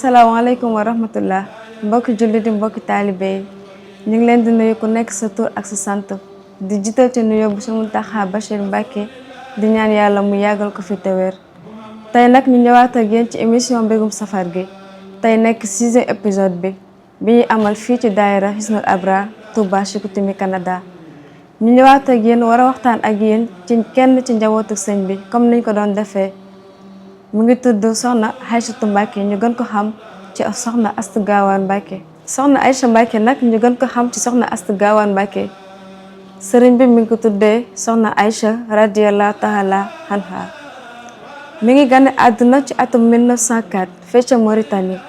asalaamaaleykum wa rahmatullah mbokki jullit yi mbokki taalibe yi ñu ngi leen di nuyu ku nekk sa tur ak sa sant di jiital ci nuyoo bu Sëriñ Muntaxa Bachir Mbacké di ñaan yàlla mu yàggal ko fi te wér. tey nag ñu ñëwaat ak yéen ci émission mbégum safar gi tey nekk 6e épisode bi ñuy amal fii ci daayira Hisnul Abrar Touba Chicoutimi Canada. ñu ñëwaat ak yéen war a waxtaan ak yéen ci kenn ci njabootu sëñ bi comme niñ ko doon defee. mu ngi tudd soxna Aïchatou Mbacké ñu gën ko xam ci soxna Astou Gawane Mbacké. soxna Aïcha Mbacké nag ñu gën ko xam ci soxna Astou Gawane Mbacké. sëriñ bi mi ngi ko tuddee soxna Aïcha radiyallahu taala anha. mi ngi gane àdduna ci atum 1904 fee ca Mauritanie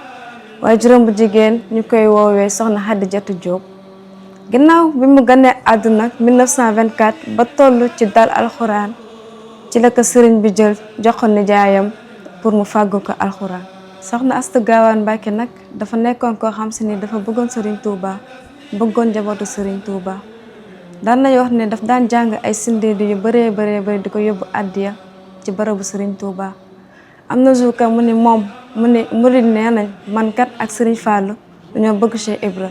waaye juróom bu jigéen ñu koy woowee soxna Hadijatu Diop. ginnaaw bi mu ganee àdduna 1924 ba toll ci dal alxuraan ci la ko sëriñ bi jël jox ko nijaayam pour mu fàggu ko alxuraan. soxna Astou Gawane Mbacké nag dafa nekkoon koo xam si ni dafa bëggoon Serigne Touba bëggoon njabootu Serigne Touba. daan nañu wax ne daf daan jàng ay sindiidi yu bëree bëri di ko yóbbu àddiya ci barabu Serigne Touba. am na jour ka mu ni murid nee nañ man kat ak Serigne Fallou dañoo bëgg Cheikh Ibra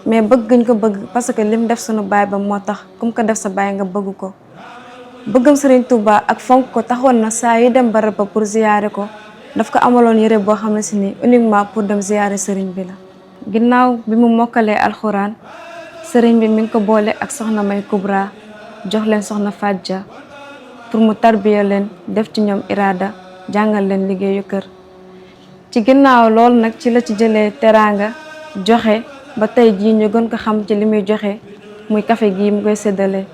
mais bëgguñ ko bëgg parce que lim def sunu baay ba moo tax kum ko def sa baay nga bëgg ko. bëggam Serigne Touba ak fonk ko taxoon na saa yu dem barab ba pour ziyaare ko daf ko amaloon yére boo xam ne si ni uniquement pour dem ziyaare Serigne bi la. ginnaaw bi mu mokkalee alxuraan Serigne bi mi ngi ko boole ak soxna May Kubra jox leen soxna Fadja pour mu tarbiya leen def ci ñoom iraada jàngal leen liggéeyu kër. ci ginnaaw loolu nag ci la ci jëlee teraanga joxe ba tey jii ñu gën ko xam ci li muy joxe muy café gii mu koy séddale.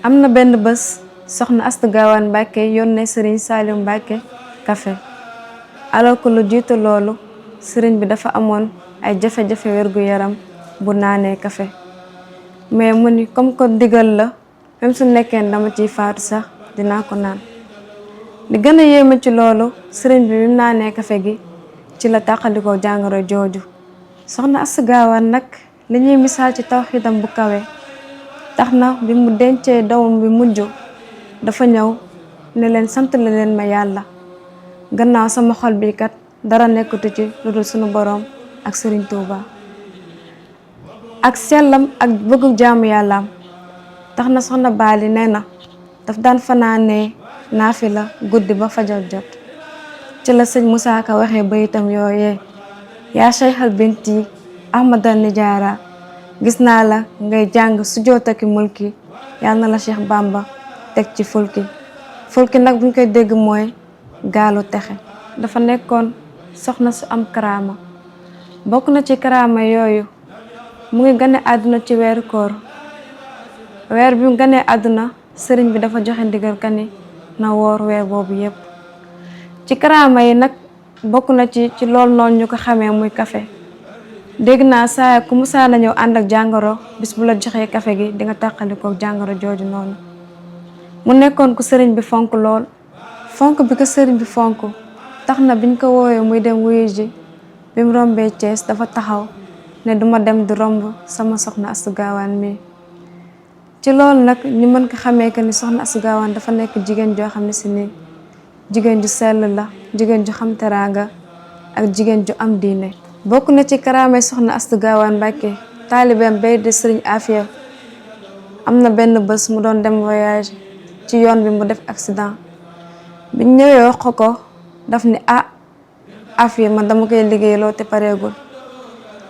am na benn bés soxna Astou Gawane Mbacké yónnee Serigne Saliou Mbacké café alors que lu jiitu loolu Serigne bi dafa amoon ay jafe-jafe wérgu yaram bu naanee café mais mu ni comme ko digal la même su nekkee dama ciy faatu sax dinaa ko naan. li gën a yéeme ci loolu Serigne bi mu naanee café gi ci la tàqalikoo jàngoro jooju. soxna Astou Gawane nag li ñuy misaal ci tawxiidam bu kawe tax na bi mu dencee doomam bi mujj dafa ñëw ne leen sant la leen ma yàlla gannaaw sama xol bi kat dara nekkatu ci lu dul sunu boroom ak Serigne Touba. ak sellam ak bëggu jaamu yàllaam tax na soxna Baali nee na daf daan fanaanee naafila guddi ba fajar jot. ci la sëñ Moussa Ka waxee bayitam yooyee yaa Cheikhal binti Ahmadan Nijaara gis naa la ngay jàng sujootaki mulki yal na la Cheikh Bamba teg ci fulki nag buñ koy dégg mooy gaalu texe. dafa nekkoon soxna su am karaama bokk na ci karaama yooyu mu ngi gane àdduna ci weeru koor. weer bi mu ganee àdduna sëriñ bi dafa joxe ndigal kani na woor weer boobu yépp. ci karaama yi nag bokk na ci lool noonu ñu ko xamee muy café. dégg naa saa ku musaa na ñëw ànd ak jàngoro bis bu la joxee café gi di nga tàqalikoo jàngoro jooju noonu. mu nekkoon ku sëriñ bi fonk lool fonk bi ko sëriñ bi fonk tax na biñ ko woowee muy dem wuyu ji bi mu rombee Thiès dafa taxaw ne duma dem di romb sama soxna Astou Gawane mi. ci loolu nag ñu mën ko xamee que ni soxna Astou Gawane dafa nekk jigéen joo xam ne si ni jigéen ju sell la jigéen ju xam teraanga ak jigéen ju am diine. bokk na ci karaamay soxna Astou Gawane Mbacké taalibeem bay di Serigne Afia am na benn bés mu doon dem voyage ci yoon bi mu def accident biñ ñëwee wax ko daf ni Afia man dama koy liggéeyloo te pareegul.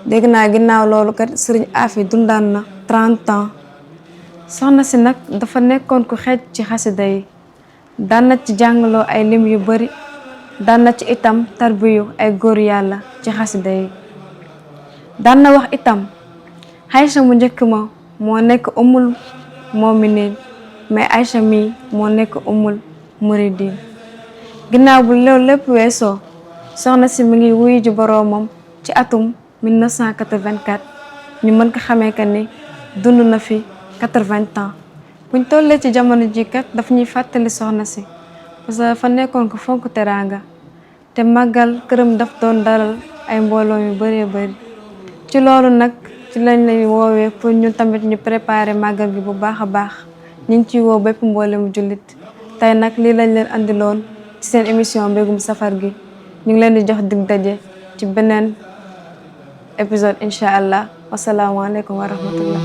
dégg naa ginnaaw loolu kat Serigne Afia dundaan na 30 ans. soxna si nag dafa nekkoon ku xeej ci xasida yi daan na ci jàngaloo ay lim yu bari daan na ci itam tarbiyu ay góor yàlla ci xasida yi. daan na wax itam Aïcha mu njëkk ma moo nekk umul mominin mais Aïcha mii moo nekk umul muridin. ginnaaw bu loolu lépp weesoo soxna si mi ngi wuyu ji boroomam ci atum 1984 ñu mën ko xamee que ni dund na fi 80 ans. buñ tollee ci jamono ji kat daf ñuy fàttali soxna si parce que fa nekkoon ko fonk teraanga te màggal këram daf doon dalal ay mbooloo yu bëree bëri. ci loolu nag ci lañ lay woowee pour ñu tamit ñu préparer màggal gi bu baax a baax ñu ngi ciy woo bépp mboole mu jullit. tey nag lii lañ leen andiloon ci seen émission mbégum safar gi ñu ngi leen di jox dig daje ci beneen épisode incha allah wasalaamualeykum wa rahmatullah.